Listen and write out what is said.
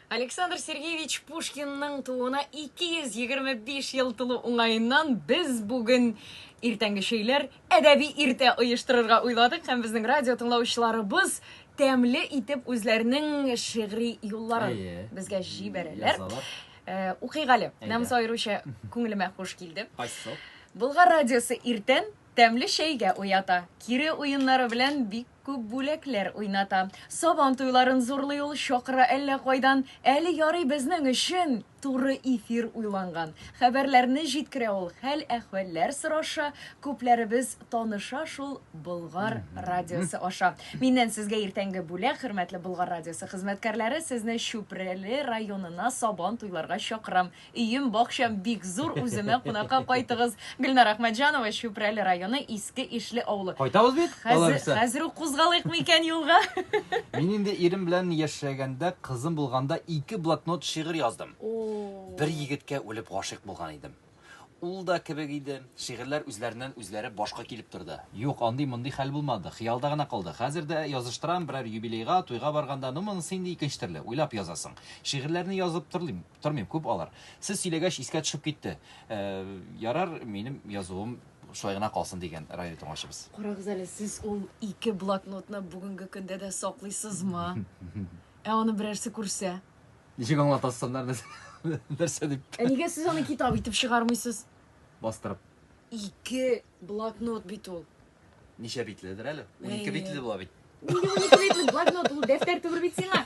Александр Сергеевич Пушкинның тууына 225 ел тулу уңаеннан без бүген иртәнге чәйләр әдәби иртә оештырырга уйладык һәм безнең радио тыңлаучыларыбыз тәмле итеп үзләренең шигъри юлларын Әйе. безгә җибәрәләр. Язалар. Э, Укыйк әле. Әйдә. Менә монысы аеруча күңелемә хуш килде. Кайсысы? Болгар радиосы иртән тәмле чәйгә уята. Кире уеннары белән бик күп бүләкләр уйната. Сабан туйларын зурлый ул, чакыра әллә кайдан. Әле ярый безнең өчен туры эфир уйланган. Хәбәрләрне җиткерә ул, хәл-әхвәлләр сораша. Күпләребез таныша шул Болгар радиосы аша. Миннән сезгә иртәнге бүләк, хөрмәтле Болгар радиосы хезмәткәрләре, сезне Чүпрәле районына сабан туйларга чакырам. Өем, бакчам бик зур, үземә кунакка кайтыгыз. Гөлнар Әхмәтҗанова, Чүпрәле районы, Иске Ишле авылы. Кайтабыз бит, Хәзер, алайса. хәзер үк кузгалыйкмы икән юлга? Мин инде ирем белән яшәгәндә, кызым булганда ике блокнот шигырь яздым. О. Бер егеткә үлеп гашыйк булган идем. Ул да кебек иде, шигырьләр үзләреннән үзләре башка килеп торды. Юк, андый-мондый хәл булмады, хыялда гына калды. Хәзер дә языштырам, берәр юбилейга, туйга барганда, ну монысы инде икенче төрле, уйлап язасың. Шигырьләрне язып тормыйм, тормыйм, күп алар. Сез сөйләгәч искә төшеп китте. Ярар, минем язуым шулай гына калсын, дигән радио тыңлаучыбыз. Карагыз әле, сез ул ике блокнотны бүгенге көндә дә саклыйсызмы? Ә аны берәрсе күрсә? Ничек аңлатасыз аннары нәрсә дип? Ә нигә сез аны китап итеп чыгармыйсыз? Бастырып. Ике блокнот бит ул. Ничә битледер әле? 12 битле була бит. Нинди 12 битле блокнот? Ул дәфтәр түгел бит сиңа.